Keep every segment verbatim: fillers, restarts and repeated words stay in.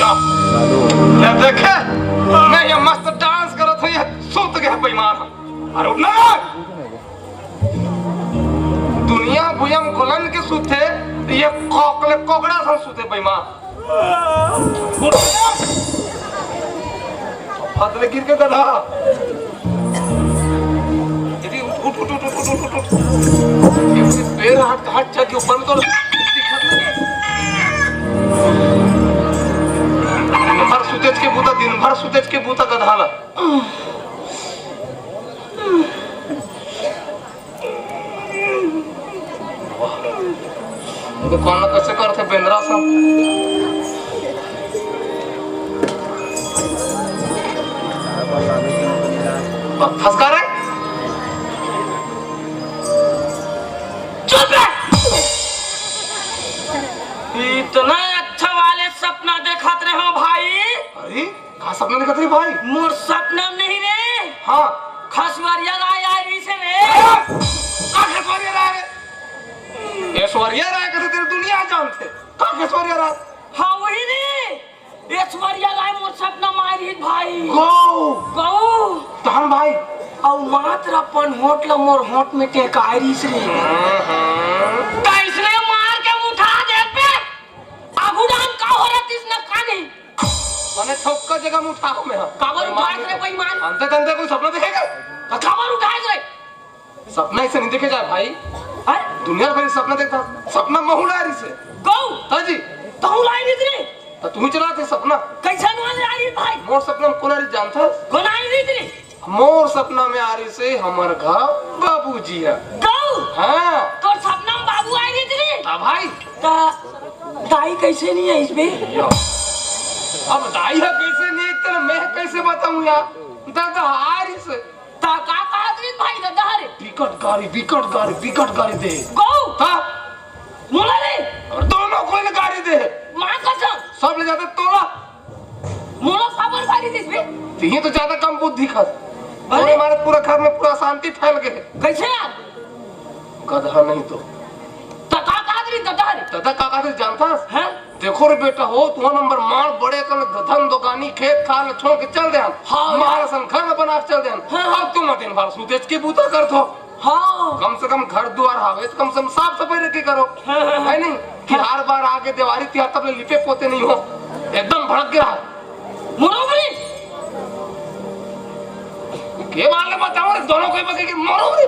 ये देखे, मैं ये मस्त डांस करत हूँ, ये सूत गया बेईमान। अरे उठ ना। दुनिया भुयम घुलन के सूते, ये कोकले कोकड़ा सन सूते बेईमान। उठ ना। फतले गिर के गधा। दीदी, उठ, उठ, उठ। ये पूरी पैर हाथ, हाथ चल के ऊपर में तो दिखत नहीं। दिन भर सुतेज के बूता, दिन भर सुतेज के बूता गधा ला। तो कौन कैसे करते बेंदरा सब? फंस कर रे। चुप रे। इतना अच्छा वाले सपना देखत रहे हो भाई। अरे, का सपना देखत रहे भाई? मोर सपना में नहीं रे। हाँ। खसवरिया राय आय रहिसे रे। हाँ? का खसवरिया राय रे? ऐश्वर्या राय कथे तेरे दुनिया जानथे। का खसवरिया राय? हाँ, वही रे। ऐश्वर्या राय मोर सपना में आय रहिस भाई। गौ। गौ। तहन भाई? अउ मात्र अपन होंठ ल मोर होंठ में टेकाय रहिस रे। हम्म। त इसने मार के उठा देबे। आगू डाहन का हो रहा तिस न का नहीं? मने चौका जगह में उठाहूं मैं। काबर उठाय रे बेईमान? अंते तंते कोई सपना देखेगा? त काबर उठाय रे? सपना ऐसे नहीं देखे जाए भाई। हैं? दुनिया भर सपना देखता। सपना महू ला रहिसे। गौ? हाँ जी। तहू ला रहिस रे? त तू ही चला थे सपना। कैसन वाले आ रही भाई? मोर सपना में कोन आ रहिस जानता? कोन आ रही रे? मोर सपना में आ रहिसे हमर घर बाबूजी ह। गौ? हाँ। तोर सपना में बाबू आ रहिस रे? हाँ भाई। त दाई कैसे नहीं आइस बे? यो। अब दाई ह कैसे नहीं आइस, तेला मैं कैसे बताऊं यार? दादा आ रहिसे। त का कहत रहिस भाई दादा रे? बिकट गारी, बिकट गारी, बिकट गारी दे। गौ? हाँ। मोला रे? अउ दोनों कोई ल गारी दे। माँ कसम। सब ले जाते तोला। मोला काबर गारी दिस बे? तिही तो ज्यादा कम बुद्धि खस। अरे? तोरे मारे पूरा घर में पूरा शांति फैल गए। कैसे यार? गधा नहीं तो। त का कहत रहिस गधा रे? दादा का कहत रहिस जानथस? हैं? देखो रे बेटा हो, तुंहर मन बर मार बड़े कन धन दोकानी खेत खार ल छोड़ के चल दे हन। हाँ, मार असन घर ल बना के चल दे हन। हाँ, हाँ। अब तुम दिन भर सुतेच के बूता करथो। हाँ। कम से कम घर दुआर हावे त कम से कम साफ सफाई रखे करो। हाँ, हाँ, हाँ। है नहीं? तिहार बार आगे, देवारी तिहार, तब ले लिपे पोते नहीं हो, एकदम भड़क गया है। मोरो भाई। के बार ले बताओ रे, दोनों कोई बके के मोरो भाई।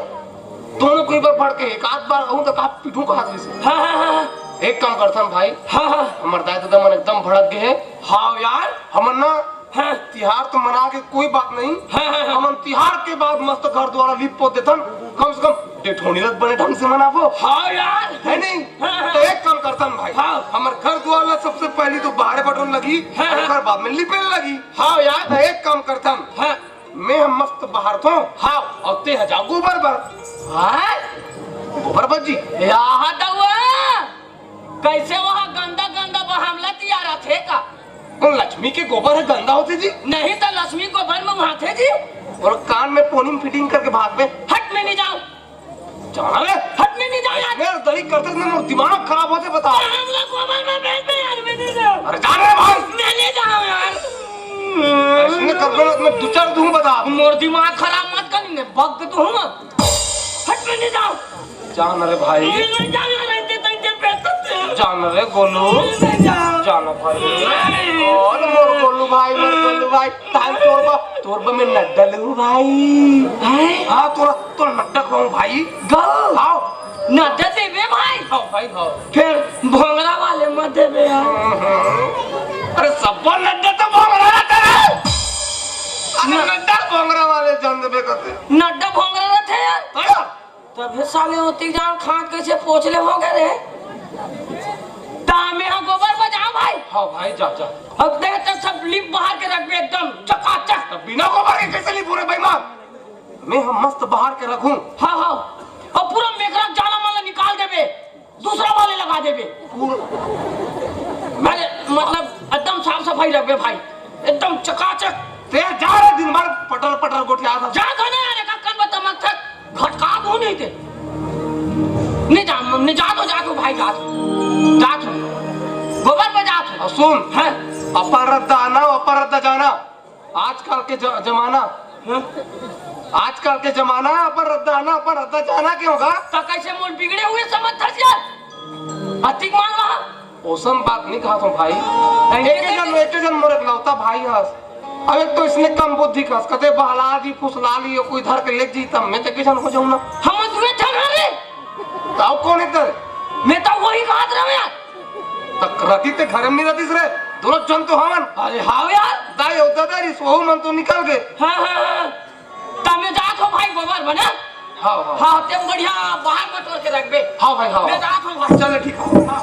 दोनों कोई बार भड़के, एक आध बार कहूं तो कहा पीटू कहा दे से। हाँ, हाँ, हाँ, हाँ। एक काम करथन भाई। हाँ, हाँ। हमर दाई ददा मन एकदम भड़क गए हैं। हाँ यार। हमन ना हाँ। तिहार तो मना के कोई बात नहीं। हाँ, हाँ, हाँ। हमन तिहार के बाद मस्त घर द्वारा लीप पोत देथन, कम से कम डेठोनी ल बने ढंग से मनाबो। हाँ यार। है नहीं? हाँ, हाँ। तो एक काम करथन भाई। हाँ। हमर घर द्वार ला सबसे पहली तो बाहरे बटोर लगी, हाँ, हाँ। ओकर बाद में लिपे लगी। हाँ यार। तो एक काम करथन। हाँ। मैं हम मस्त बाहर थो। हाँ। अउ ते ह जा गोबर बर। हाँ? गोबर बर जी। याह दउआ। कैसे वहाँ गंदा गंदा बहामला तियार आथे का? वो लक्ष्मी के गोबर ह गंदा होथे जी? नहीं त लक्ष्मी गोबर मंगाथे जी। अउ कान में पोनी में फिटिंग करके भाग बे। हट, मैं नहीं जाऊँ। जाना रे। हट, मैं नहीं जाऊँ यार। मेरा दरी करते ना मोर दिमाग खराब होथे बता। बहामला गोबर में फेंक दे यार, मैं नहीं जाऊँ। अरे जा रे भाई। मैं नहीं जाऊँ यार। ऐसे कर दो, मैं दो चार दूँ बता। मोर दिमाग खराब मत कर, मैं बग तो हूँ। हट, मैं नहीं जाऊँ। जाना रे भाई। मैं नहीं जाऊँ यार, ऐसे तो इनके बेइज्जती है। जाना रे गोलू। मैं नहीं जाऊँ। जाना भाई। नहीं। अरे मोर गोलू भाई, मोर गोलू भाई। ताल तोर बा, तोर बा मैं नड्डा लूँ भाई। हैं? हाँ, तोरा, तोर नड्डा खाऊँ भाई। गौ। आओ। नड्डा देबे भाई। हाँ भाई, हाँ। फिर भोंगरा वाले मत देबे यार। अरे सब्बो नड्डा तो भोंगरा रहता है। अरे न- नड्डा भोंगरा वाले जान देबे कहते। नड्डा भोंगरा रहते यार। हाँ। तभे साले ओती जान खाट कैसे पोछ ले होगे रे? तामे हा गोबर बजा भाई। हाँ भाई, जा, जा। अब देख तो सब लिप बाहर के रखबे एकदम चकाचक। तब बिना गोबर के कैसे लिप हो रे बेईमान? मैं हम मस्त बाहर के रखूं। हाँ, हाँ। अब पूरा मेकरा जाला माला निकाल देबे। दूसरा वाले लगा देबे। पूरा अरे, मतलब, एकदम साफ सफाई रखबे भाई, एकदम चकाचक। ते जा रे, दिन भर पटर पटर गोठियाथस। जा तो ना यार, एक कन बता मत थक, भटका दूं नहीं ते। नहीं जा, नहीं जा तो, जा तो भाई, जा तो। जा तो। गोबर पे जा तो। अउ सुन। हैं? अपन रद्दा आना, अपन रद्दा जाना। आजकल के ज-, जमाना, हं? आजकल के जमाना, अपन रद्दा आना, अपन रद्दा जाना के होगा। त कइसे मोर बिगड़े हुए समझ धरस यार? अतिक मान ला। ओसन बात नइ कहत हंव भाई। एके जन, एके जन मोर एकलौता भाई हस। अब एक तो इसने कम बुद्धि कस, कते बहला दी, फुसला ली, कोई धर के लेग जी, तब मैं त एके जन हो जाहूं ना। हम दुए झन हन रे। त अउ कोन हे तेरे? मैं त वही कहत रहेंव यार। त रतिस ते घर में नइ रतिस रे, दूनों झन तो हवन। अरे हाव यार। दाई अउ ददा रिहिस, वहू मन तो निकल गे। हां, हां, हां। त मैं जात हंव भाई गोबर बने। हां, हां। हां, तें बढ़िया बाहर बटोर के रखबे। हां भाई, हां, मैं हां। जात हंव भाई। चल, ठीक हे। हां।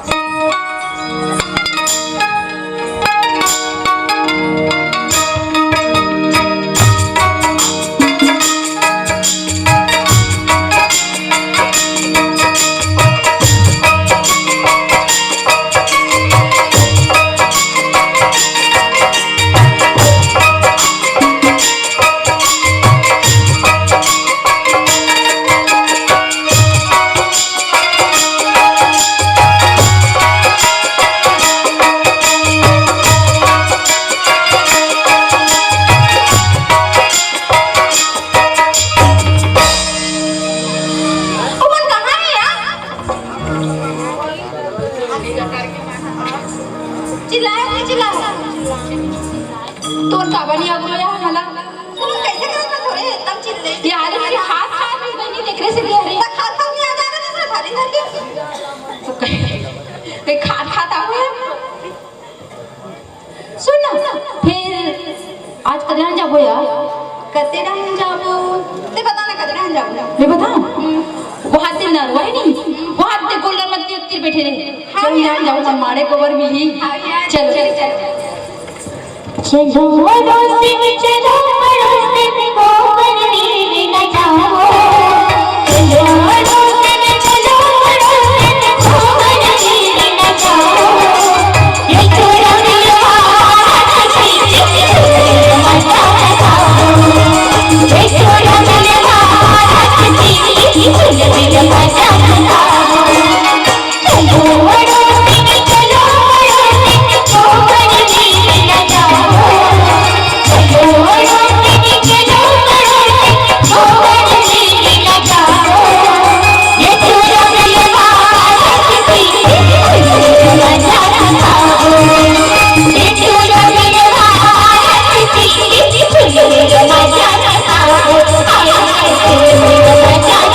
ओमन कहाँ हे यार? चिल्लाए नहीं, चिल्लाए। तोर काबर नहीं आगू यार मला? तुम कैसे करत हो रे? एकदम चिल्ले। यार, मेरी खात खात भी नहीं देख रहे से भी, अरे। तो खात खात नहीं आ जा रहा था, थाली धर के। तो कहीं, कहीं खात खात आ गया। सुन ना, फेर आज कते डहन जाबो यार? कते डहन जाबो? तें बता ना, कते डहन जाबो? मैं बताऊं? हम्म। वहाँ ते नरवा हे नहीं? वहाँ ते गोल्डन मत्ती उत्ती बइठे रहे। हाँ चल, यार। डहन जाबो, मन माड़े गोबर मिलही। हाँ यार, चल। चल, चल। चलो पड़ोसिन, चलो पड़ोसिन, गोबर लेने न जाओ। चलो पड़ोसिन, चलो पड़ोसिन, गोबर लेने न जाओ। ये चोरा मिलवा रखती, मजा न खाओ। ये चोरा मिलवा रखती, मजा न खाओ।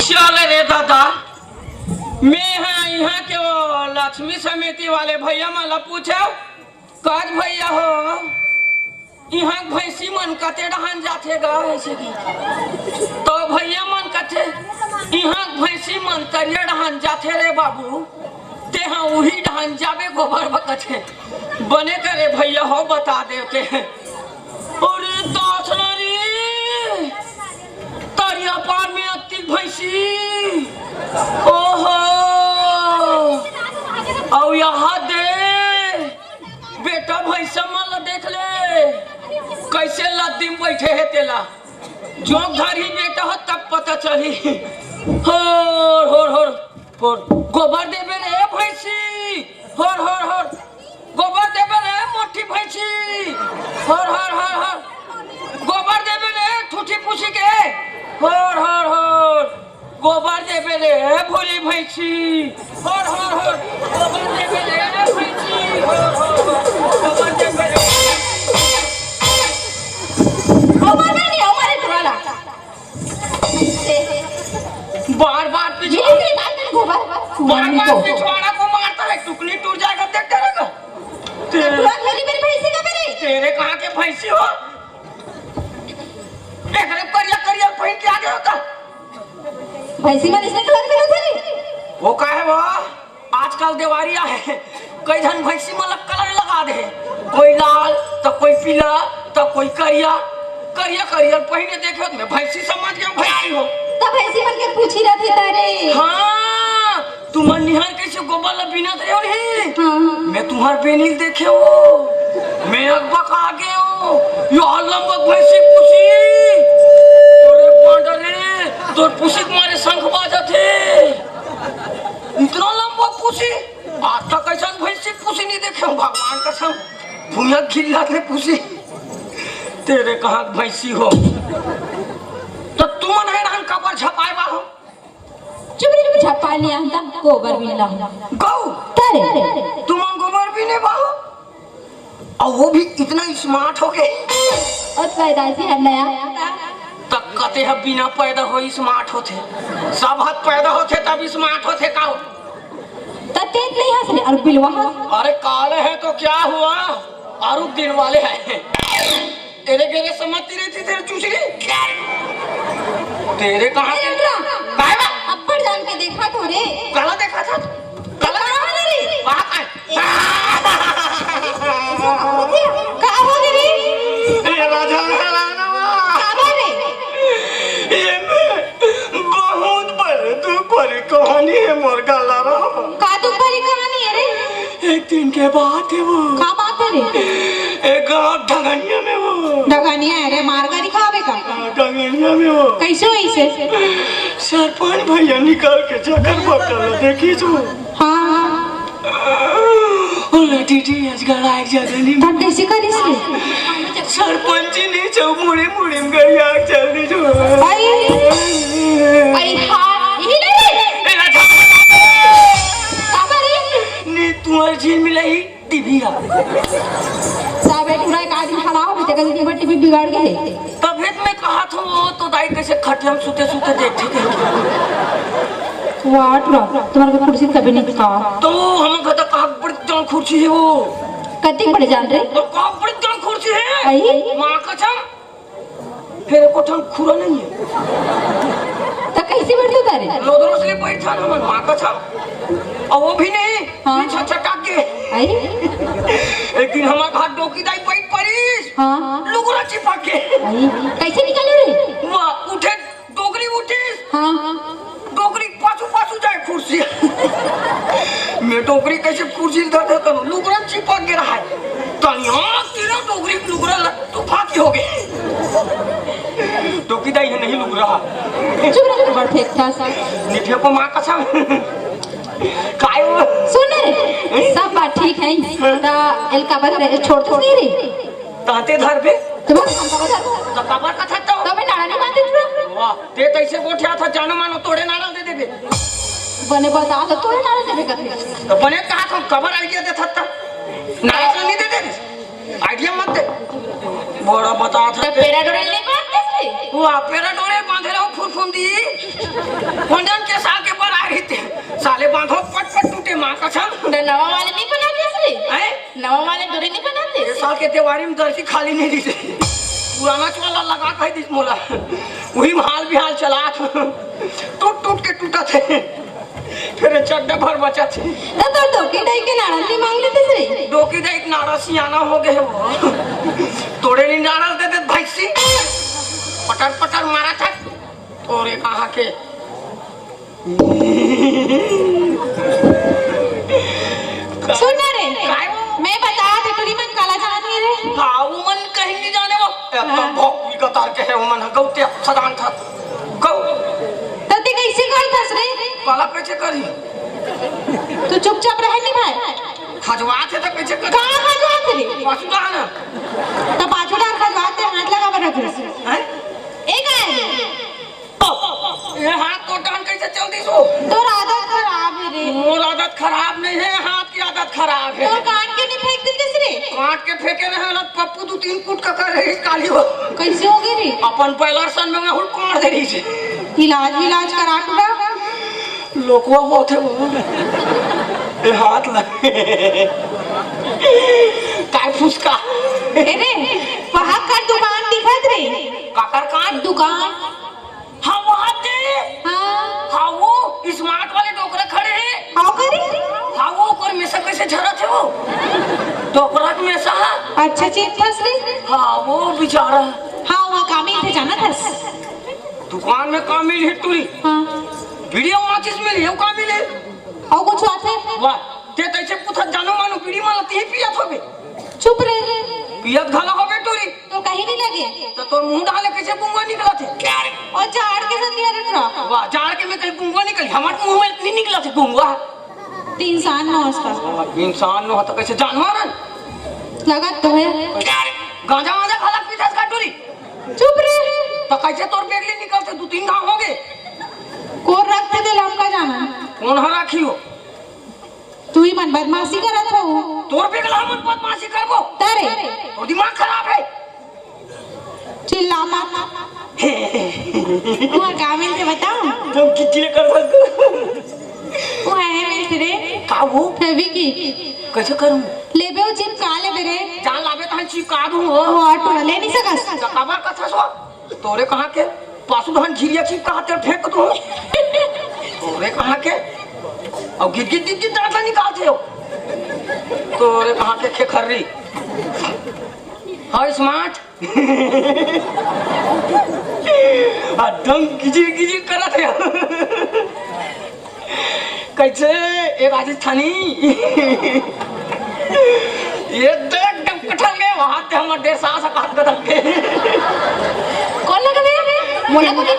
चल रे दादा, मैं हा इहाँ के वो लक्ष्मी समिति वाले भैया मन ला पूछेंव, कस भैया हो, इहाँ के भैंसी मन कते डहन जाथे गा, अइसे कि। तो भैया मन कथे, इहाँ के भैंसी मन करिया डहन जाथे रे बाबू, तें हा उही डहन जाबे गोबर बर कथे। बने करे भैया हो, बता देते हैं। अरे दास रे, तरिया पार में अतिक भैंसी। ओहो, अउ यहाँ दे, बेटा भैंसा मन ला देख ले, कइसे लद्दी में बइठे हे तेला। जोंक धरही बेटा हो तब पता चलही। होर, होर, होर, होर। गोबर देबे रे भैंसी। होर, होर, होर। गोबर देबे रे मोटी भैंसी। होर, होर, होर, होर। गोबर देबे रे ठूठी पूसी के। होर, होर, होर। गोबर देबे रे भोली भैंसी। होर, होर, होर। गोबर देबे रे भैंसी। होर, होर, होर। गोबर देबे रे। गोबर नहीं, हमारे पुराना। बार बार ये पिछवाड़ा, नहीं, नहीं, नहीं, गोबर। बार बार पिछवाड़ा को मारता है, टुकनी टूट जाएगा, देखते रहेगा। तेरे, पूरा मेरी, मेरी भैंसी का मेरी। तेरे कहाँ के भैंसी हो? एकरे करिया करिया पहिन के आ गए हो का? भैंसी मन इसने कलर में रहते नहीं। वो का है वो? आजकल देवारी आहे, कई झन भैंसी मन ला कलर लगा दे, कोई लाल, तो कोई पीला, तो कोई करिया। करिया करिया पहिने देखे त मैं भैंसी समझ गया, भैंसी हो। तब भैंसी मन के पूछी रहती तारे। हाँ, तुमन निहार कैसे गोबर ला बीनत रहे हो रे? हाँ। मैं तुम्हार बेनिल देखे हो। मैं अकबका गे हूँ, यो लंबक भैंसी पूछी। अरे बांडा रे, तोर पूछी के मारे शंख बाजत हे। इतना लंबक पूछी, आज तक ऐसा भैंसी पूछी नहीं देखे हूँ, भगवान कसम। भुइयां गिल्ला के पूछी, तेरे कहाँ के भैंसी हो? तो तुमन है नान काबर झपाए बा हो? चुप रे, झपा लिया हम तब गोबर बिल्ला। गौ, तरे। तुमन गोबर भी नहीं बा हो? और वो भी इतना स्मार्ट हो गए। और पैदाइशी है नया। तक कते ह बिना पैदा हो स्मार्ट होथे, सब हद पैदा होथे तब स्मार्ट होथे का हो? त तेज नहीं हंस रे, और बिलवा हंस। अरे काले हैं तो क्या हुआ, और दिन वाले हैं। तेरे गेरे समझती रहती तेरे चुचरी। तेरे कहाँ ए, रुक रहा। काय बा? अब्बड़ जान के देखा तो रे। काला देखा था? काला कहाँ हो रे? बात है। का हो रे? ए राजा राणा। का बा रे? ये बहुत बड़े दुख भरी कहानी है मोर गला रहा। का दुख भरी कहानी है रे? एक दिन के बात है वो। का बात है रे? एक गाँव ढगनिया में वो। ढगनिया है रे, मार गारी खावे का? हाँ, ढगनिया में वो। कैसे होइसे? सरपंच भैया निकाल के चक्कर पकड़ लो, देखी तू। हाँ, हाँ। ओ लटी टी अजगड़ा एक जगह नहीं। तब कैसे करिस रे? सरपंची नहीं छौ, मुड़ी मुड़ी में गड़िया के चल दी जो। आई, आई, हाँ, यही नहीं रे। ए, अच्छा। का बा रे? नहीं, तुम्हारे झील मिला ही। टीवी आ। साबे टूरा एक आदमी खड़ा हो, बेटे का टीवी, टीवी बिगाड़ के है। तभे तो मैं कहा था, वो तो दाई कैसे खटिया में सूते सूते देख, ठीक है। वाह, टूरा, तुम्हारे को कुर्सी कभी नहीं था। तो हम कहता कहा बड़ी जान कुर्सी है वो। कत्ती बड़े जान रे? और कहा बड़ी जान कुर्सी है। आई? माँ कसम। फिर एको ठन खुरा नहीं है। तो कैसे बैठते तारे? लोदरो से बैठा ना मन माँ कसम। और वो भी नहीं, हाँ। पीछे छटक के। आई? एक दिन हमारे घर डोकी दाई बैठ पड़ीस। हाँ। लुगरा चिपक के। आई? कैसे निकाले रे? वाह, उठे डोकरी उठीस। हाँ। डोकरी पाछू पाछू जाए कुर्सी। मैं डोकरी कैसे कुर्सी धर देता हूँ, लुगरा चिपक गया है। तनिया तेरा डोकरी लुगरा ल-, तू फाकी हो गई। डोकी दाई है नहीं लुगरा। चुप रह, बड़ फेंकता सा। निठे को माँ कसम। काय वो? सुन रे, सब बात ठीक है। ता एल काबर रे, छोड़ तो नहीं रे। ताते धर बे। तो बस हम काबर धर। तो काबर का था तो? तो मैं नाड़ा नहीं बांधे तुरा। वाह, ते तैसे गोठिया था, जानो मानो तोड़े नाड़ा दे देबे। बने बता तो तोड़े नाड़ा देबे कथे। तो बने कहा था, काबर आइडिया दे था? नाड़ा तो नहीं दे दे। आइडिया मत दे। बड़ा बता था। तो पेरा डोरे नहीं बांधते थे? वाह, पेरा डोरे बांधे रहो फुरफुंदी। कोंडन के साल के पर आ रही थे। साले बांधो पट पट टूटे माँ कसम। तो नवा वाले नहीं बनाते थे? हैं? नवा वाले डोरी नहीं बनाते? ये साल के देवारी में दर्जी खाली नहीं दी। पुराना वाला लगा के दिस मोला। वही में हाल बिहाल चला। टूट टूट के टूटा थे। फिर चड्डा भर बचा थे। तो, तो डोकी डाई के नाड़ा नहीं मांग लेते से? डोकी डाई के नाड़ा सियाना हो गए वो। तोड़े नहीं नाड़ा देते भैंसी। पटर पटर मारा था। तोरे कहाँ के? सुन ना रे, काय वो? मैं बता दे, टुरी मन काला जानी रे। हाँ, वो मन कहीं नहीं जाने वो। ए, तो हाँ। भौंकी कतार के है, वो मन गौते सदान था। गौ। तो ते कैसे कर खस रे? काला कैसे करी? तू चुपचाप रह नहीं भाई। खजवात है तो कैसे करी? कहाँ खजवात रे? पाछू डाल ना। तो पाछू डाल खजवात है, हाथ लगा बना तू। हैं? एक आए। ये हाथ तो टहन कैसे चल दी सो? तोर आदत खराब है रे। मोर आदत खराब नहीं है, हाथ की आदत खराब है। तोर काट के नहीं फेंक देते रे? काट के फेंके रहे ना, पप्पू दो तीन कूट का कर रही काली हो। कैसे हो गई रे? अपन पैलर सन में मैं हुल काट दे रही थी। इलाज विलाज करा टूरा। लोकवा बहुत है वो। ये हाथ लगे। काय फुसका। ए रे, वहाँ का दुकान दिखत रे? काकर कान? दुकान। हाँ, वहाँ दे। हाँ। हाँ, वो स्मार्ट वाले डोकरा खड़े हैं। हाँ, करे? हाँ, वो ओकर में से कैसे झरत है वो? डोकरा के में से, हाँ। अच्छा, चीज फंस रही? हाँ, वो बेचारा। हाँ, वो कामिल थे, जाना था। दुकान में कामिल है टूरी। हाँ। बीड़ी माचिस में ये कामिल है। और कुछ बात है? वाह, ते तैसे पूछत जानो मानो बीड़ी माला ती पिया थोबे। चुप रे। पियत घला होबे टूरी। तो कहीं नहीं लगे। तो तोर मुंह डाले कैसे गुंगा निकलत हे? ओ जाड़ के सतिया रे टूरा। वाह, जाड़ के में कहीं गुंगा निकल, हमर मुंह में नहीं निकलत हे गुंगा। ते इंसान नोहस। इंसान नोहस तो कैसे जानवर हे? लगत तो हे। गांजा वांजा घला पीथस का टूरी? चुप रे। तो कैसे तोर बेगली निकलत हे? दू तीन घाव होगे। कोन रखथे तेला हमका जाना। कोन ह राखी हो? तुही मन बदमाशी करत हो। तोर बेगला मन बदमाशी करबो? तारे। तोर दिमाग खराब हे। चिल्ला मत। तुहां का मिलथे बताओ? तुम कितने कर सकते हो? वो है मिलथे रे। का वो? फेविकी। कैसे करूं? लेबे वो चिपका लेबे रे। जान लाबे तो चिपका दूं हो। वो ऑटो ले नहीं सकस। तो काबर कथस हो? तोरे कहां के पासु धान झिरिया चिपका हाथे फेंक दूं। तोरे कहां के? अब गिर गिर गिर गिर दांत निकालथे हो। तोरे कहां के खेखर्री। How smart. एकदम गिजिर गिजिर करत हे। कैसे ए राजस्थानी? ये तो एकदम कठल गए, वहां ते हमर डेढ़ साल से बात करत के। कोन लगे बे? मोला को याद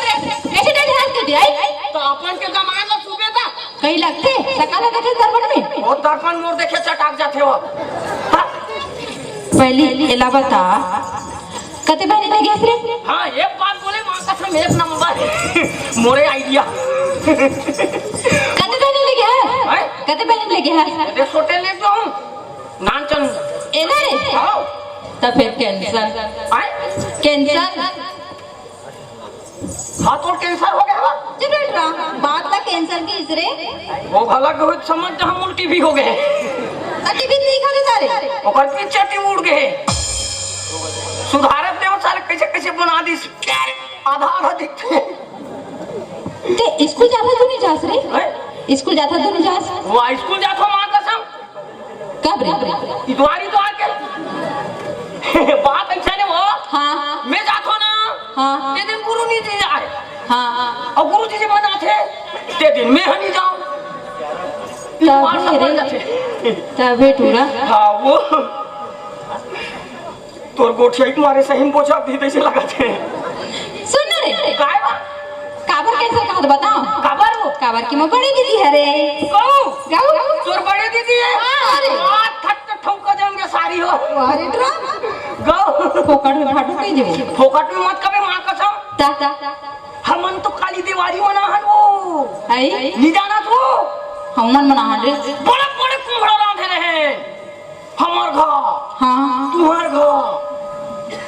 रे, कैसे डेढ़ साल के दिया? तो अपन के जमाना में सुबह था। कहीं लगथे, सकल ह देखे दर्पण में। वो दर्पण मोर देखे चटाक जाथे हो। हाँ। पहली एला बता, कते बहिनी ले गेस रे? हाँ, एक बात बोले, माँ कसम, एक नंबर। मोरे आइडिया। कते बहिनी ले गेस? हैं? कते बहिनी ले गेस? अरे, छोटे ले तो हूँ। नान चंद। एला रे? हाँ। तो फिर कैंसर। हैं? कैंसर। हाँ, तोर कैंसर हो गया बा? जी बेटा, बात ला कैंसर की इस रे। वो भला के होत समझ, हम उल्टी भी हो गए। तो टीवी नहीं खा लेता रे। ओकर पीछे टीवी उड़ गए। सुधारत देव साले कैसे कैसे बना दिस। आधा आधा दिखते। ते स्कूल जाता तो नहीं जास रे? हैं? स्कूल जाता तो नहीं जास? वो स्कूल जाता, माँ कसम। कब रे? इतवारी तो आके। बात ऐसा ने हो। हाँ। मैं जाथो ना। हाँ। ते दिन गुरु जी आए। हाँ। और गुरु जी जी मनाथे, ते दिन मैं हनी जाऊं। इतवार तबे सब रे। बन जाथे। तबे टूरा। हाँ, वो। तोर गोठिया के मारे सही में बोझा दी तैसे लगथे। सुन ना रे। काय बा? काबर कैसे कहत बताओ? काबर वो? काबर कि मैं बड़ी दीदी हरे। गौ। गौ। तोर बड़ी दीदी है? हाँ, अरे। आ, थक के ठोक के देंगे सारी हो। अरे ड्रामा। गौ। फोकट में फाटू कह देबो। फोकट में मत कबे माँ कसम। ता, ता, ता। हमन तो काली देवारी मनाहन वो। आई? नहीं जाना तू? हमन मनाहन रे। बड़े बड़े कुम्हड़ा रांधे रहे। हमर घर, हाँ। तुहर घर,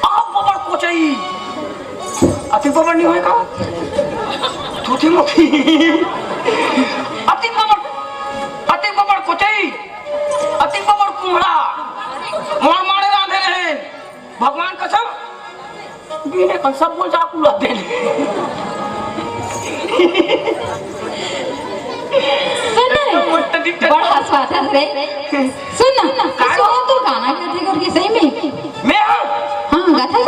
आप बबर कोचई। अति बबर नहीं होय का? थूथी मुखी। अति बबर, अति बबर कोचई, अति बबर कुम्हड़ा। मार मारे रांधे रहे। भगवान कसम। बिने कन सब बोल जा कुला देन। सुन ना रे, एकदम मस्त दिखता। बड़ हंसवा था रे। सुन ना, का? सुनो तो गाना गाथे करके सही में। मैं हाँ? हाँ, गाथा रे।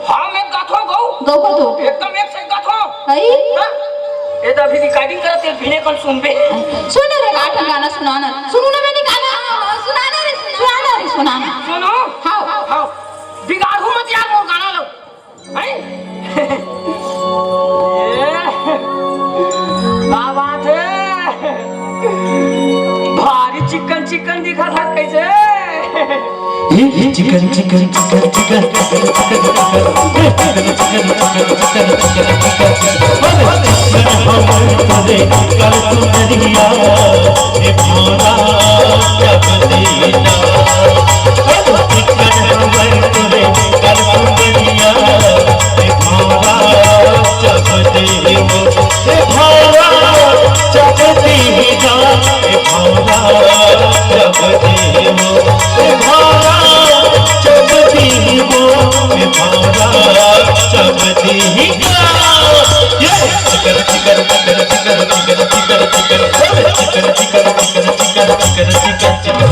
हाँ, मैं गाथो गौ। गौ का तो। एकदम एक से गाथो। अई? हाँ? ये तो अभी रिकॉर्डिंग करते हैं, बिने कन सुनबे। सुन ना रे, गाथा गाना सुनाना। सुनो ना मैंने गाना। सुनाना रे, सुनाना रे, सुनाना। सुनो। हाँ। हाँ। बिगाड़ू मत यार मोर गाना लो। हैं? ये, का बात है? भारी चिकन चिकन दिखा था कैसे? ये chicken chicken chicken chicken chicken chicken chicken chicken chicken chicken chicken chicken chicken.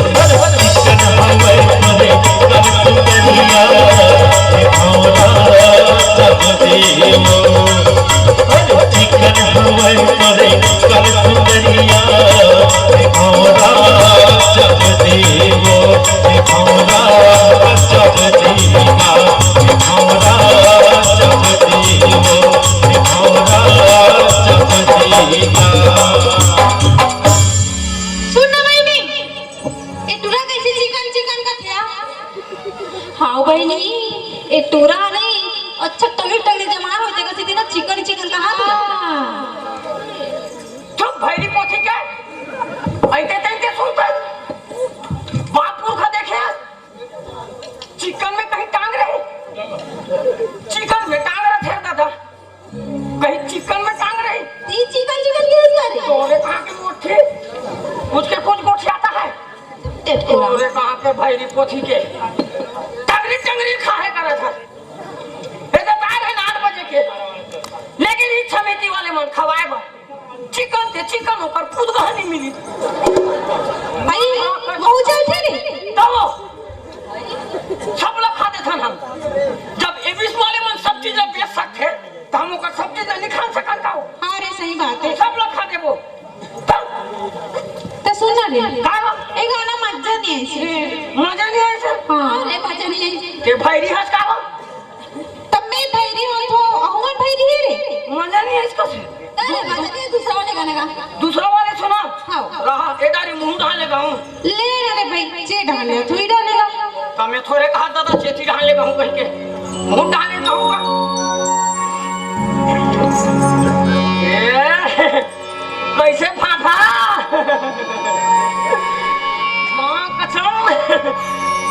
तैं, तैं, तैं सुनता। बाप पुरखा देखे, चिकन में कहीं टांग रही, चिकन में टांग रहे थे दादा, कहीं चिकन में टांग रही। ई चिकन चिकन के हंसता रे? तोरे कहाँ के मोटी, उसके कुछ गोठियाता है। टेटकुरा। तोरे कहाँ के भैरी पोथी के टंगरी टंगरी खाए करत है। ए तो तार है आठ बजे के, लेकिन ई समिति वाले मन खवाए बर चिकन ते चिकन ओकर पुदगहनी मिली। भाई, महू जाए थे रे। तब सब लोग खा देथन हम। जब एबिस वाले मन सब चीज बेच सकथे, त हम ओकर सब चीज नहीं खा सकन का हो? हाँ रे, सही बात है। सब लोग खा देबो। तब त सुन ना रे, का हो? ए गाना मजा नहीं आइस रे। मजा नहीं आइस? हाँ। अरे मजा नहीं आइस। ते भैरी हस का हो? तब मैं भैरी हूँ तो अहुमन भैरी है रे। मजा नहीं आइस कसे? अरे मजा नहीं है, दूसरा वाले गाने का। दूसरा वाले सुना। हाँ। रहा, ए दारी मुंह ढाले गाऊं। ले रे भाई, जे ढाले, तू ही ढालेगा। तो मैं थोड़े कहा दादा, चेती ढाले गाऊं कह के। मुंह ढाले गाऊं का? ए, कैसे फाफा? माँ कसम,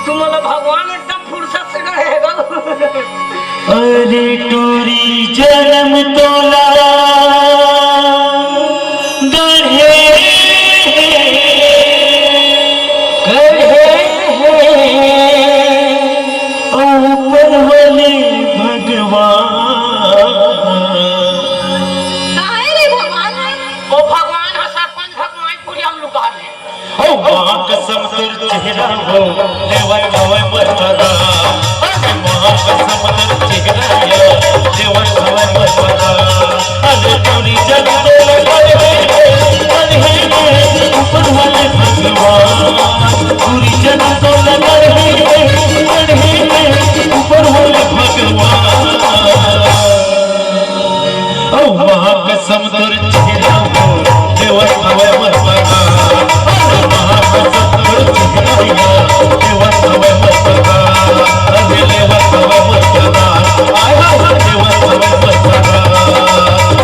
तुम लोग भगवान एकदम फुर्सत से गढ़े हो। अरे टूरी जन्म तोला गढ़े गढ़े ऊपर वाले भगवान। काहे रे भगवान? ओ भगवान ह सरपंच भगवान पूरी हम लोग आ गए। ओ माँ कसम तोर चेहरा हो, देवर हवे मोर परान। अरे माँ कसम तोर चेहरा हो, देवर हवे मोर परान। अरे टूरी जन्म तोला गढ़े, गढ़े, ऊपर वाले भगवान। टूरी जन्म तोला गढ़े, गढ़े, ऊपर वाले भगवान। ओ माँ कसम तोर चेहरा हो, देवर हवे मोर परान। ओ माँ कसम तोर चेहरा हो, देवर हवे मोर परान। अरे देवर हवे मोर परान। आय हो, देवर हवे मोर परान।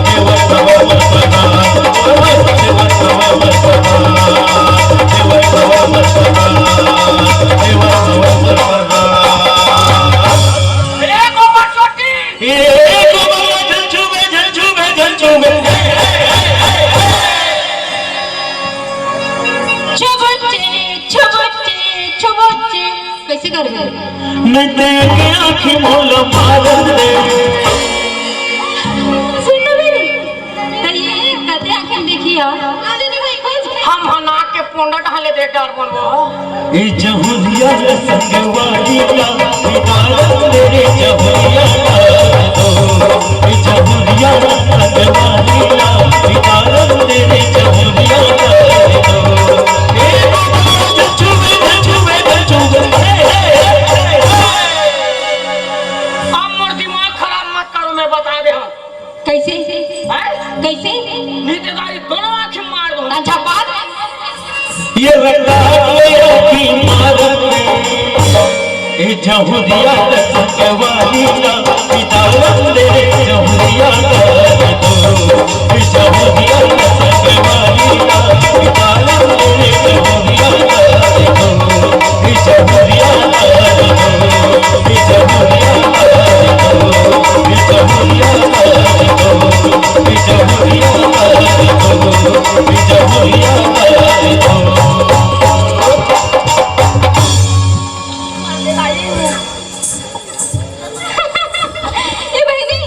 देवर हवे मोर परान। ओ देवर हवे मोर परान। देवर हवे मोर परान। देवर हवे मोर परान। ए गोबर चोटी। ए गोबर झन छुबे, झन छुबे, झन छुबे। छुबुच्चे, छुबुच्चे, छुबुच्चे। कैसे कर गए? मैं तेरे आँखी मोला मार दे। सुन ना मेरी। त ये कते आँखी में देखी है? हम ह नाक के पोंडा ढाले दे डर बोलबो। ए जहुरिया संगवारी का, दीदार मेरे जहुरिया का दो। ए जहुरिया संगवारी का, दीदार मेरे जहुरिया का दो। ए बाबा, छुए, छुए, छुए। हे, हे, हे, हे। अब मोर दिमाग खराब मत करो, मैं बता दे हूँ। कैसे? हैं? कैसे? नीचे गाड़ी दोनों आँख में मार दो। अच्छा, बात। ये रंगा कोई की मारत में, ए जहुरिया संगवारी का, पितावन दे जहुरिया का दो। ए जहुरिया संगवारी का, पितावन दे जहुरिया का दो। ए जहुरिया का दो। ए जहुरिया का दो। ए जहुरिया का दो। ए बहिनी,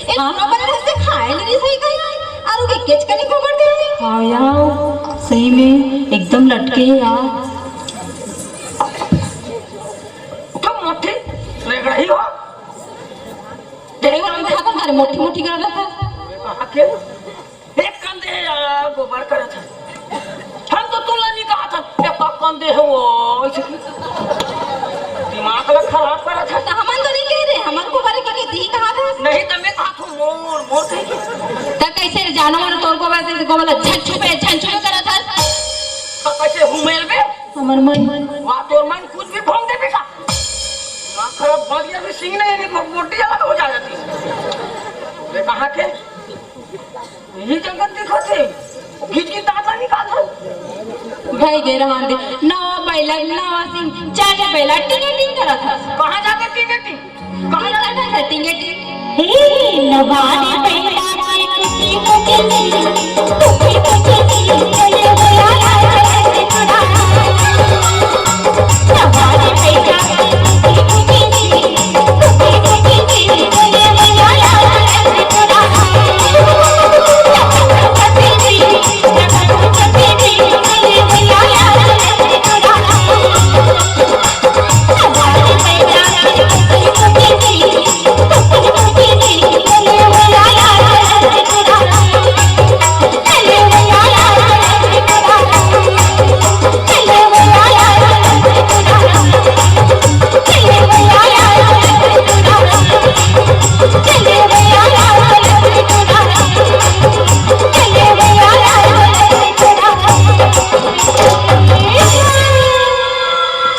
ए हाँ? दोनों बने से खाए नहीं सही कहीं, और उनके केच कनी को कर दे। हाँ यार, सही में एकदम लटके है यार। तो मोटी रेगड़ही हो। तेरे को हम खाकर घर मोटी मोटी कर रहा था। कहाँ के? एक कंधे या गोबर करत है। हम तो तुला नहीं कहा था, ये पा कंधे है वो, ऐसे की। दिमाग ला खराब करत है। तो हमन तो नहीं कह रहे, हमन गोबर के लिए दी कहा था। नहीं तो मैं कहा था मोर, मोर कहीं के। तो कैसे जानवर तोर गोबर दे, गोबर ला झन छुपे, झन छुपे करत है। तो कैसे हुमेल बे? हमर मन। वाह, तोर मन कुछ भी भोंग दे बेटा। दिमाग खराब, बगिया में सिंग नहीं, नहीं, मोटी अलग हो जाएगा। ये कहाँ के? यही जंगल दिखत हे, घिच के दांत ला निकाल दो। भाई गे रहन दे, नवा बैला, नवा सिंह, चार बैला टिंगे टिंग करत हस। कहाँ जाते टिंगे टिंग? कहाँ जाते टिंगे टिंग? हे, नवारी बैला के कुटी कुटी, कुटी कुटी, बोले बोला ला, नवारी बैला के कुटी कुटी,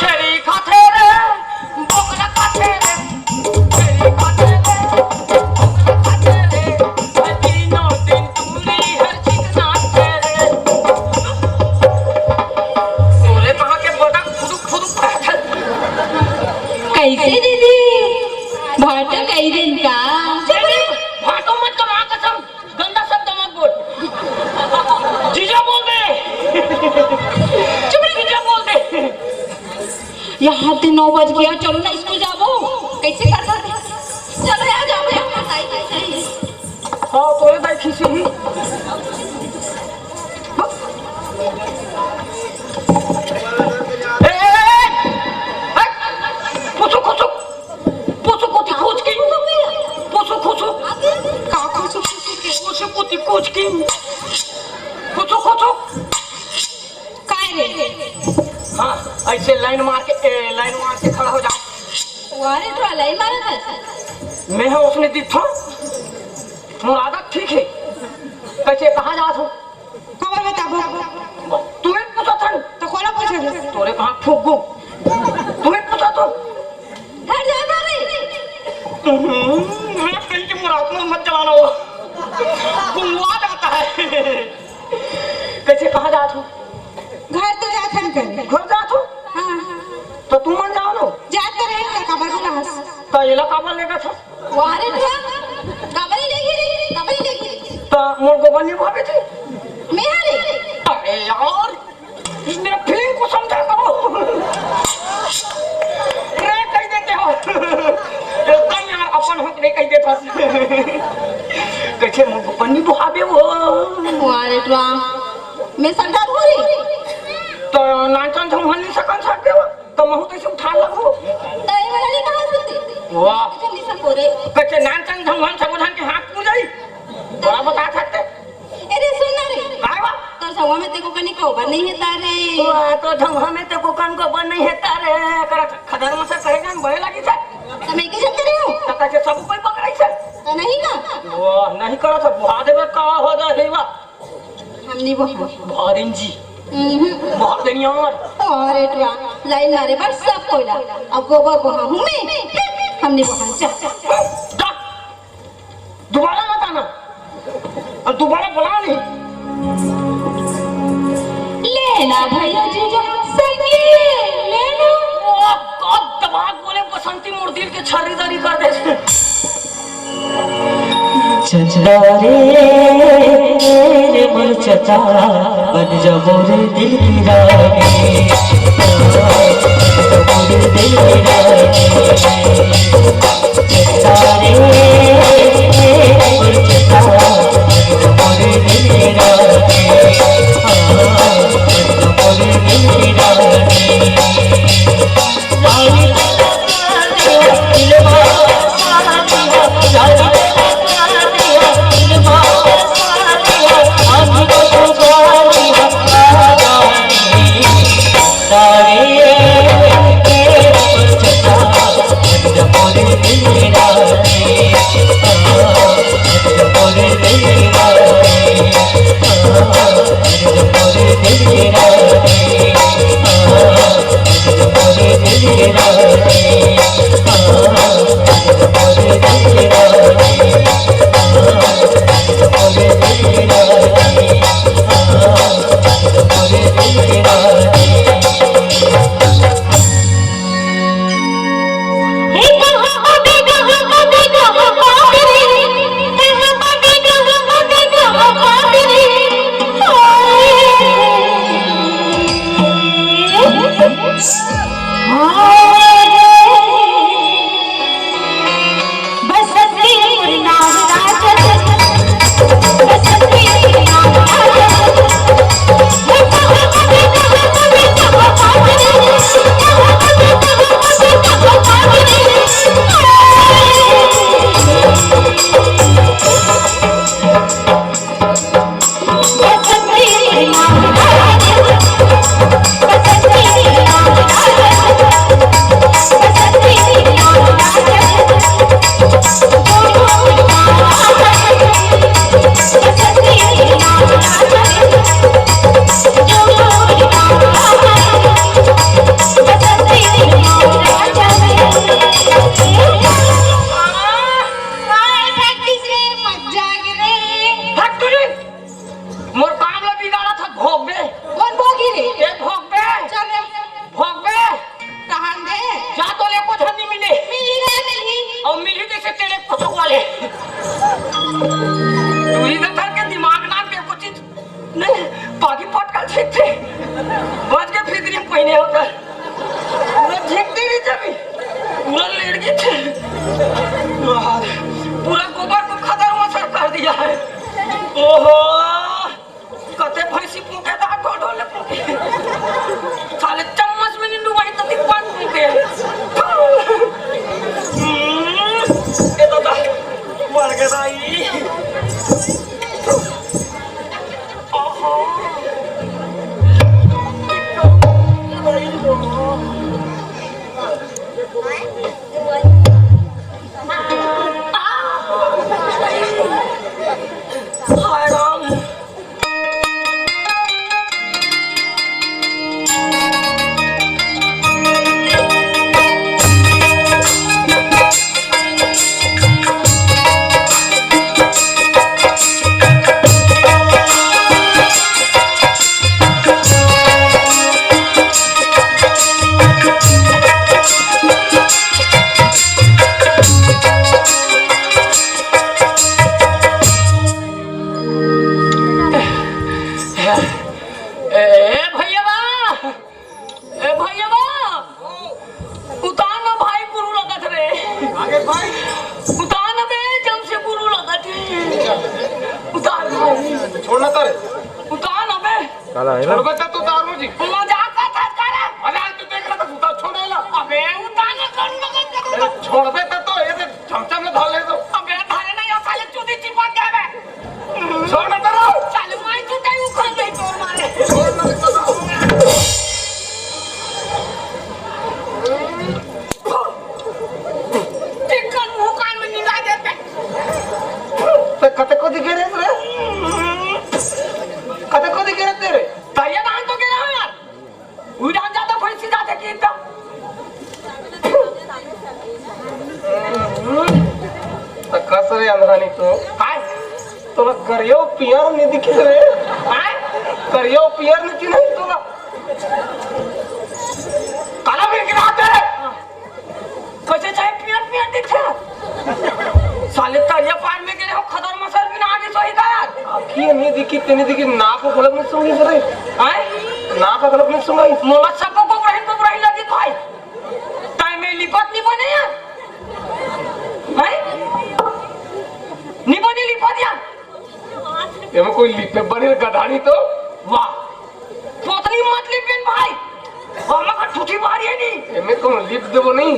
छेरी खाथे रे, बोकरा खाथे रे, छेरी खाथे रे, बोकरा खाथे रे, तीनों दिन टूरी हर चिकनाथे रे। तोरे कहाँ के बदक फुदुक फुदुक करत हे? कैसे दीदी? भाटो कई दिन का? भाटो मत कमा कसम। गंदा शब्द मत बोल। जीजा बोल दे। चुप रह, जीजा बोल दे। यहाँ ते नौ बज गया, चलो ना स्कूल जाबो। कैसे कर सकते? चलो यार, जाबो यार, बताई कैसे? हाँ, तोरे दाई खीसी ही। ए, ए, ए, ए, ए, खुसुक, खुसुक। पुसु कुति कुचकी। पुसु खुसु। का खुसु खुसु के? पुसु कुति कुचकी। खुसु खुसु। काय रे? हाँ, ऐसे लाइन मार के, ए, लाइन मार के खड़ा हो जा। वारे तो लाइन मारा था। मैं हा उसने दी था। मोर आदत ठीक है। कैसे कहाँ जात हो? काबर बताबो? तुम्हें पूछा था। तो कोला पूछे? तोरे कहाँ फूक गो? तुम्हें पूछा था। हट जा बाबे। हम्म, मैं कहीं के मुराद में मत चलाना हो। गुंगवा जाता है। कैसे कहाँ जात हो? घर तो जात हन कर। घर जात हो? हाँ। तो तुम मन जाओ ना। जात तो रहे कर काबर बुलास। तो ये ला काबर लेकर था? वारे तो काबर ही लेगी रे, काबर ही लेगी रे। तो मोर गोबर नहीं भावे थे। मैं रे। अरे यार, मेरा फीलिंग को समझा करो। रे कह देते हो। एकदम यार अपन हक नहीं कह देता। कैसे मोर गोबर नहीं भावे वो? वारे तो मैं सरदार हो रे। तो नाचन धमहन नहीं सकन सकते हो। तो महू तैसे उठा लगू। तो ये वाला नहीं कहा सुनती? वाह। जल्दी से बोले। कच्चे नान चंद धमहन सबोधन के हाथ पूर जाई। बड़ा बता सकते। अरे सुन ना रे। काय बा? तो सवा में तेको कनी को बन नहीं है तारे। वाह, तो धमहा में तेको कन को बन नहीं है तारे। कर खदर में से कहे जान बड़े लगी से। तो मैं के जब करे हूँ? तो कच्चे सब कोई पकड़ाई से। तो नहीं ना? वाह, नहीं करा तो बुहा देवे का हो जा है वाह। हमनी वो भारिन जी। हम्म। बहुत दिन यार। अरे टुआ, लाइन मारे बर सब कोयला। अब गोबर बोहा हूँ मैं। हमनी वो हम चल। जा। दोबारा मत आना। और दोबारा बुला नहीं। लेना भैया जीजा संगी लेना। ओ, अब दिमाग बोले बसंती मोर दिल के छर्रीदारी कर दे। चंदा रे, रे मोर चंदा, बन जा मोर दिल की रानी, बन जा मोर दिल की रानी। चंदा रे, रे मोर चंदा, बन जा मोर दिल की रानी, हाँ, बन जा मोर दिल की रानी। बच के फिक्री पहिने होता। पूरा झिकती नहीं जमी, पूरा लेट गई थी। यार, पूरा गोबर को खदर मसर कर दिया है। ओहो, कते भैंसी पूंखे दा ढोल ढोल पूंखे। साले चम्मच में नींबू वहीं तो दिक्कत पूंखे। हम्म, ये तो दा, मर गया भाई। ओहो। ए, ए, भैया बा, ए, भैया बा, उतार ना भाई, गुरु लगत रे। आगे भाई। उतार ना बे, जम से गुरु लगत रे। उतार भाई। छोड़ ना तारे। उतार ना बे। काला है ना? छोड़ बे, तब तो उतारू जी। मजाक करत हस का रे? मजाक तो देख रहा था, उतार, छोड़ ना। अबे, उतार ना, गुरु लगत रे। छोड़ बे, तब तो ये चमचम में धर ले तो। अबे, धरे नहीं, साले चूदी चिपक गया बे। छोड़ ना तारे। साले माई तू कहीं उखड़ गई तोर मारे। छोड़ ना तारे। टिक्कर मुंह कान में निकाल देते। तो कते को दिखे रे रे? कते को दिखे रे तेरे? तरिया बांध तो गेला यार। उड़ान जाता भैंसी जाते की एकदम। तो कस रे अंधरानी तो? काय? तोला करियो पियर नहीं दिखे रे? काय? करियो पियर नहीं चिन्हे तोला? काला बिन गिरा दे। कैसे चाहे पियर पियर दिखे? साले तरिया पार में गेले हो, खदर मसर भी ना आगे सही का यार। आँखिया नहीं दिखी, ते नहीं दिखी, नाक घलक नहीं सुंघिस रे। हैं? नाक घलक नहीं सुंघिस। मोला सबको गोबराही गोबराही लगी भाई। ताई में लिपत नहीं बने यार। हैं? नहीं बने लिपत यार। एमे कोई लिपे बने गधानी तो। वाह। पोतनी मत लिपेन भाई। हमका ठूठी बारी है नहीं। एमे कौन लिप देबो नहीं?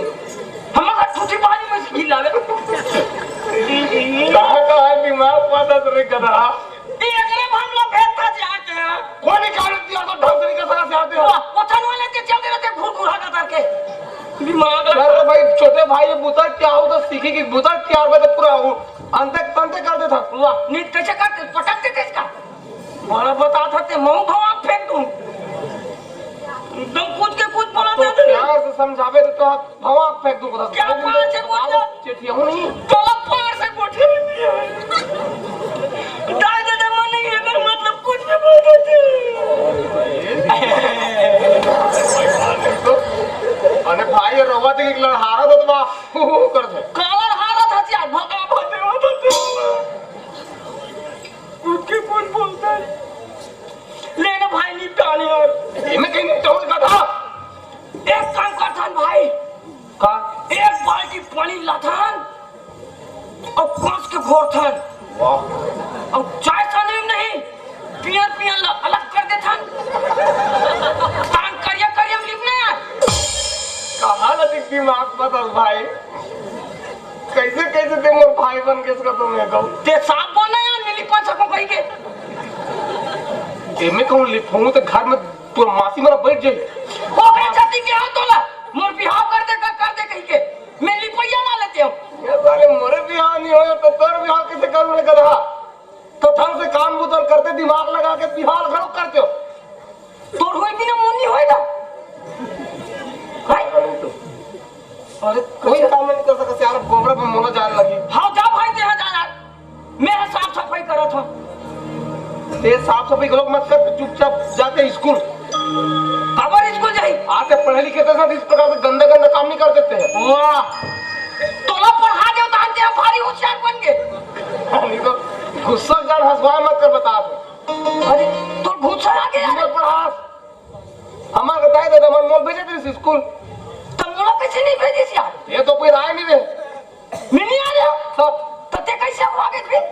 हमका ठूठी बारी में से लावे। कहाँ का है दिमाग पाता तेरे गधा? ये अगले हम लोग भेजता जाते हैं। कोई नहीं काट दिया तो ढंग से नहीं कर सका से आते हो। वाह, वो थन वाले के चलते रहते घुर घुर हटा करके। दिमाग अरे भाई, छोटे भाई, ये बुता क्या हो तो सीखी कि बुता क्या हो तो पूरा हो। अंते तंते कर देता। वाह, नहीं कैसे करते? पटक देते इसका। बड़ा बता था ते मऊ भवा फेंक दूं। एकदम कूद के कूद बोला तो था। प्यार से समझावे तो, तो आप भवा फेंक दूं। क्या पार से बोलता? चेठिया हूँ नहीं। तोला पार से कोठे में नहीं है। दाई दे दे मन नहीं है, अगर मतलब कुछ भी बोल देते। अरे भाई, ये रोवा देख लड़हारा तो बा। हू, हू कर दे। काला हारा था जी, आज भगा भगा देवा था तू। कूद के कौन बोलता है? ले ना भाई, निपटाने और। एमे कहीं निपटाऊं का था? एक काम करथन भाई। का? एक बाल्टी पानी लाथन और कस के घोरथन। वाह। और चाय संदरी नहीं, पियर पियर ला अलग कर देथन। तान करिया करिया में लिपना यार। कहाँ ला दिख दिमाग बदल भाई? कैसे, कैसे ते मोर भाई बन के इसका तो मैं कहूँ? ते साफ बोल ना यार, मिली पाँच सौ को कहीं के। एमे कहूँ लिखूँ तो घर में तोर मासी मरा बैठ जाई। ओकरे छाती के हाथ तोला, मोर बिहाव कर दे, कर, कर दे कहीं के। मैं लिपैया ला लेते हूँ। ये साले मोरे बिहाव नहीं होय तो तोर बिहाव कैसे करूँ रे गधा? तो ढंग से काम बुतल करते, दिमाग लगा के बिहाव घलो करते हो। तोर होई बिना मुन्नी होई ना। भाई। अरे कोई काम नहीं कर सकते यार, गोबरा पे मोला जान लगी। हाँ, जा भाई, तेरा जा यार। मैं साफ सफाई करत हूँ। ते साफ सफाई गलत मत कर, चुपचाप जाते स्कूल। काबर स्कूल जाई? आते पढ़े लिखे तो सब इस प्रकार से गंदा गंदा काम नहीं कर देते हैं। वाह, तोला पढ़ा दे तो हम तेरा भारी होशियार बन गए। नहीं तो गुस्सा जान हंसवा मत कर, बता दो। अरे, तो भूत चला के यार। नंबर पर हाथ। हमार के दाई ददा मन मोल भेजे थे स्कूल। त मोला कैसे नहीं भेजिस यार? ये तो कोई राय नहीं रहे। मैं नहीं आ रहा। हाँ। त ते कैसे आ गए फिर?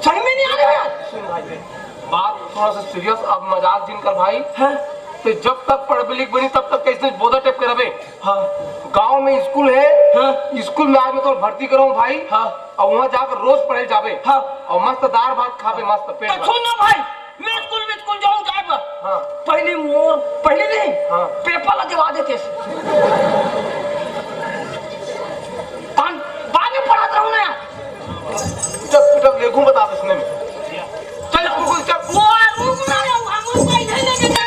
सही में नहीं आ रहा यार। सुन भाई, बात थोड़ा सा सीरियस, अब मजाक जिन कर भाई। हाँ। तो जब तक पढ़बे लिखबे नहीं, तब तक कैसे बोदा टेप करबे? हाँ। गांव में स्कूल है। हाँ। स्कूल में आज मैं तो भर्ती कराऊं भाई। हाँ। और वहाँ जाकर रोज पढ़े जाबे। हाँ। और मस्त दाल भात खाबे, मस्त पेट तो भर। सुन ना भाई, मैं स्कूल में स्कूल जाऊं जाए पर। हाँ। पहली मोर, पहली नहीं। हाँ। पेपर ला दिवा देते। तान बाद में पढ़ात रहूं ना यार। जब, जब लेगू बता दे सुने में। चल, रुक, रुक, चल। वो, रुक ना यार, हम लोग भाई है लेके चल।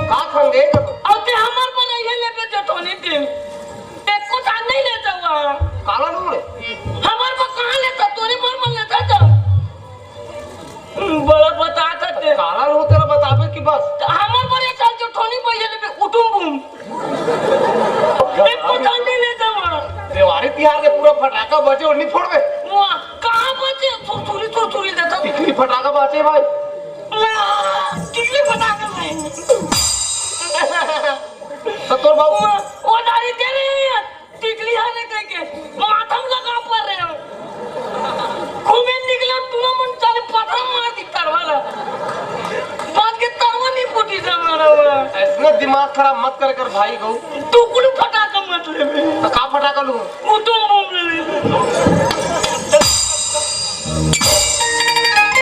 का खंगे का तो? अब ते हमर पर रहिए लेबे जटोनी दिन। एको दान नहीं लेता हुआ। काला लूं रे? हमर को कहाँ लेता? तोरे पर मन लेता तो। बड़ा बता सकते। काला लूं तेरा बताबे कि बस। तो हमर पर ये चल जटोनी पर ये लेबे उठुम बुम। एको दान नहीं लेता हुआ। देवारी तिहार के पूरा फटाका बजे और नहीं फोड़बे। वाह, कहाँ बजे? थुरथुरी, थुरथुरी देता। टिकली फटाका बाचे भाई। वाह, टिकली फटाका भाई। तो तोर बाबू वो, वो दारी दे रही है, टिकली हरे कह के, माथम लगा पड़ रहे हो। घूमे निकला, तुम मन चाले पथरा मार दी तरवाला। बात के तरवा नहीं फूटी से मारा हुआ। ऐसने दिमाग खराब मत कर कर भाई गौ। तू कुल फटाका मत लेबे। तो का फटाका लूं? वो तो बम ले ले।